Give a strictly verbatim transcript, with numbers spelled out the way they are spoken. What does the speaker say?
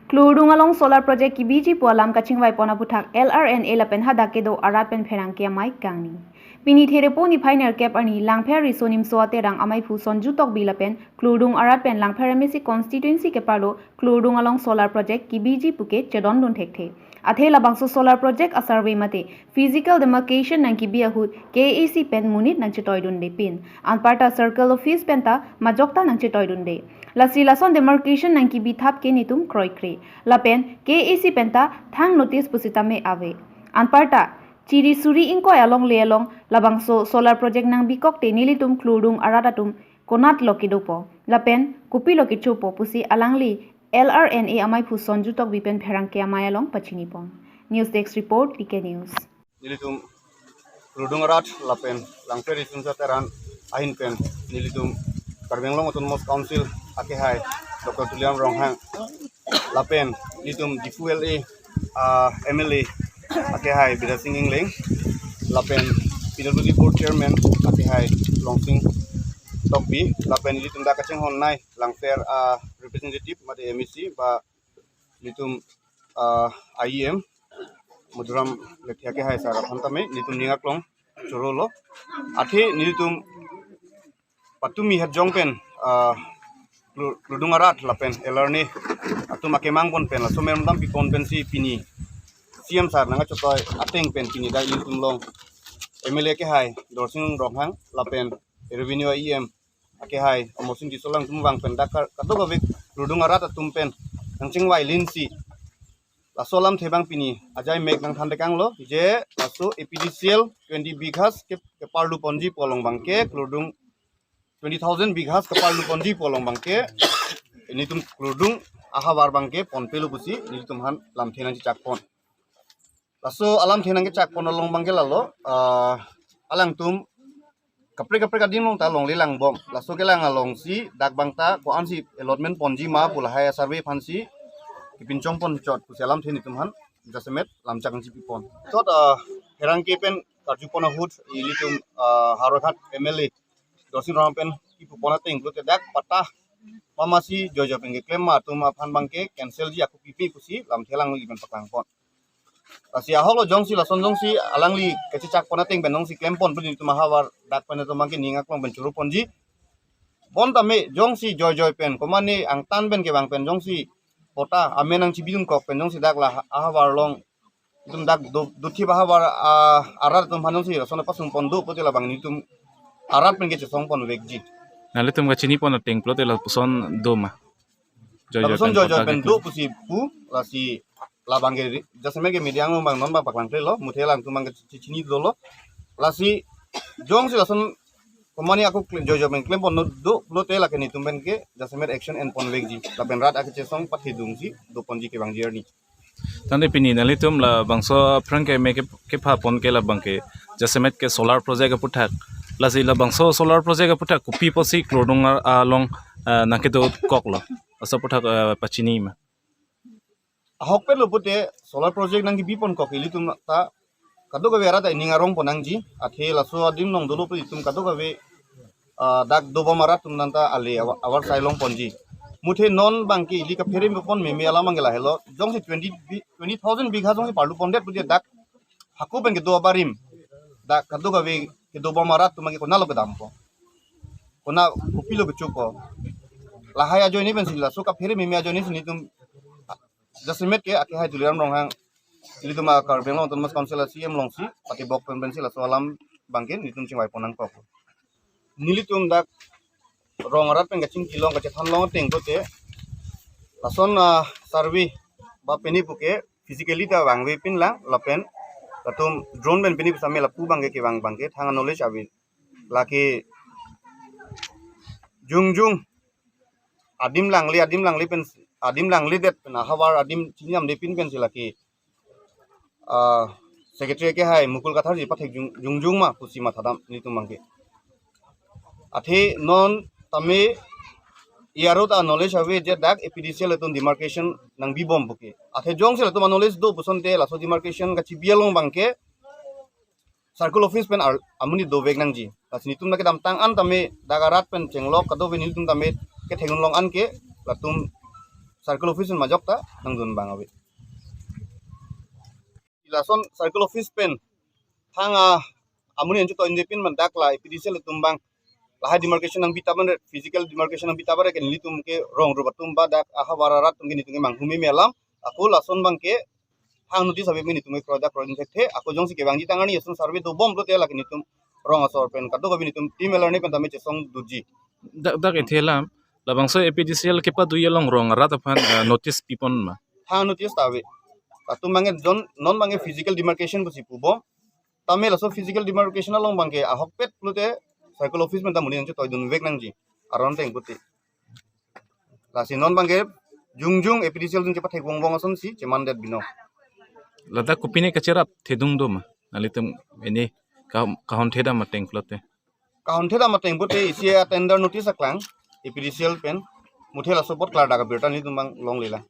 Klurdung along solar project kebiji pu alam kachingvai pon aputhak L R N A lapen hadak kedo arat pen pherangke amei kangni. Pini Therepo niphai nerkep arni Langpher Riso Nimso Aterang ameiphu Sonju Tokbi lapen Klurdung arat pen Langpher M A C constituency keparlo Klurdung along solar project kebiji puke chedondun thekthe. Athe labangso solar project asurvey mate physical demarcation nangkebi ahut K A C pen monit nangchetoidunde pin anparta circle office penta majokta nangchetoidunde. Lasi lason demarcation nangkebi thap ke netum kroikre. Lapen K A C penta thang notice pusitame ave. Anparta chiri suri ingkoi alongle along labangso solar project nangbikokte nelitum Klurdung arat atum konatlo kedopo lapen kopilo kechopo pusi alangli L R N A ameiphu Sonju Tokbi pen pherangke amei along pachini pon. News Desk Report, T K News. Nelitum Klurdung arat lapen Langpher Riso Nimso Aterang ahin pen nelitum Karbi Anglong Autonomous Council akehai Doctor Tuliram Ronghang lapen nelitum Diphu L A, ah, M L A akehai Bidya Sing Engleng lapen P W D board chairman akehai Longsing Tokbi lapen nelitum dak kachinghon nei Langpher, ah, representative mate M A C ba nelitum, ah, I E M Madhuram Lekthe akehai sir aphan tame nelitum ning aklong chorolo. Athe nelitum patumi het jong pen, ah, Klu-, Klurdung arat lapen L R N A atum akemang pon pen laso mem dam pipon pensi pini C M sir nangkachotoi ateng pen pini dak nelitum along M L A akehai Dorsing Ronghang lapen revenue I E M akehai Amarsing Tisso alangtum vang pen dak ka-, kadokave Klurdung arat atum pen nangchingvai linsi laso alamthe abang pini ajai mek nangthan tekanglo je laso A P D C L twenty bighas ke, keparlu ponji pu along abangke Klurdung twenty thousand bighas keparlu ponji pu along abangke nelitum Klurdung ahavar abangke ponpelo pusi nelitum aphan lamthe nangchechak pon. Laso alamthe nangkechak pon along abangke lalo, ah, alangtum kaprek kaprek adim along ta longle langbom. Laso kelang alongsi dak abang ta ko-ansi allotment ponji ma pu lahai asurvey aphansi kepinchong pon chot pusi alamthe nelitum aphan jasemet lamchak nangchipi pon. Chot, ah, pherangke pen karju pon ahut ilitum, ah, Howraghat M L A Dorsing Ronghang pen kipu pon ateng pulote dak patta mamasi joijoi pen keklem ma atum aphan abangke cancel ji, ako pipe pusi lamthe alangli pen paklang pon. Lasi ahoklo jongsi lason jongsi alangli kachechak pon ateng pen jongsi klem pon pu nelitum ahavar dak pen atum abangke ning aklong pen choro ponji. Bontame jongsi joijoi pen komane angtan pen kevang pen jongsi patta amen nangchibidun kok pen jongsi dak la ahavar along itum dak do, dothip ahavar, ah, arat atum aphan jongsi lason pasung pon do pulote labang nelitum arat pen kechesong ponvekji. Nanglitum kachini pon ateng pulote lapuson do ma? Joijoi lapuson pen joijoi patta pen keklem do pusi pu, lasi labang ke ri-, jasemet ke media along abang non abang paklangklelo, muthe alangtum abang ke chi-, chini dolo. Lasi jongsi lason komane ako klem, joijoi pen klem pon do pulote lake nelitum pen ke jasemet action en ponvekji. Lapen rat akechesong pathedungsi do ponji kevangji arni. Tangte pini nanglitum labangso aphrang ke me ke, kepha pon ke labang ke jasemet ke solar project aputhak. Lasi labangso solar project aputhak kopi pusi Klurdung a-, along, ah, nangkedo koklo? Laso aputhak, ah, pachini ma? Ahokpet lo pute solar project nangkebi pon kok ilitum ta kadokave arat ta ining arong pon nangji, athe laso adim along dolo pu itum kadokave, ah, dak dobom arat atum nanta ale awa-, avarsai long ponji. Muthe non abangke ili kaphere me pon meme alam abangke lahelo. Jongsi twenty bi-, twenty thousand bigha jongsi parlu pondet pute dak hako pen kedo abarim, dak kadokave kedobom arat atum abangke konatlo kedampo, kona kopilo kechopo. Lahai ajoine pensi laso kaphere meme ajoinesi nelitum jasemet ke akehai Tuliram Ronghang, nelitum a Karbi Anglong Autonomous Council a C M alongsi patibok pen pensi laso alam abangke nelitum chingvai pon nangkok. Nelitum dak rong arat pen kachingki long kachethan long ateng pute lason, ah, survey ba pini puke physically ta vangve pinlang lapen latum drone pen pini pusitame lapu abangke kevang abangke thang a-knowledge ave. Lake jongjong adim langle, adim langle pen, adim langledet pen ahavar adim chinidamde pin pensi lake, ah, secretary akehai Mukul Kathar ji pathek jong, jongjong ma pusi mathadam nelitum abangke. Athe non tame iyaro ta knowledge ave je dak A P D C L atum demarcation nangbibom puke. Athe jongsi latum a-knowledge do pusonte laso demarcation kachibi along abangke circle office pen ar-, amonit dovek nangji. Lasi nelitum nangkedamtang an tame dak arat pen chenglok kadokave nelitum tame kethek-un long an ke latum circle office pen majok ta nangdun abang ave. Lason circle office pen thang a amonit an chetoidunde pin man dak la A P D C L atum abang lahai demarcation nangbi ta ban re, physical demarcation nangbi ta ban re ke nelitum ke rong rup atum ba dak ahavar arat atum ke nelitum ke manghu meme alam. Ako lason abang ke thang notice ave, nelitum ke kroida kroidun thekthe. Ako jongsi kevangji tang arni ason survey dobom pulote lake nelitum rong asor pen kadokave nelitum team alertne pen tame chesong doji. Dak dak ethe alam, labangso A P D C L kepadoji along rong arat aphan, eh, notice pipon ma? Thang notice ta ave. Latum abang ke jon non abang ke physical demarcation pusi pubom. Tame laso physical demarcation along abang ke ahokpet pulote circle office pen ta amonit an chetoidunvek nangji aron ateng pulote. Lasi non abang ke jongjong A P D C L atum chepathek vongvong asonsi chemandet binong. Ladak kopine kacherap thedung do ma? Nanglitum ini ka-, kahon thedam ateng pulote. Kahon thedam ateng pulote isi a tender notice aklang A P D C L pen muthe laso apot klardak abirta nelitum abang longlelang.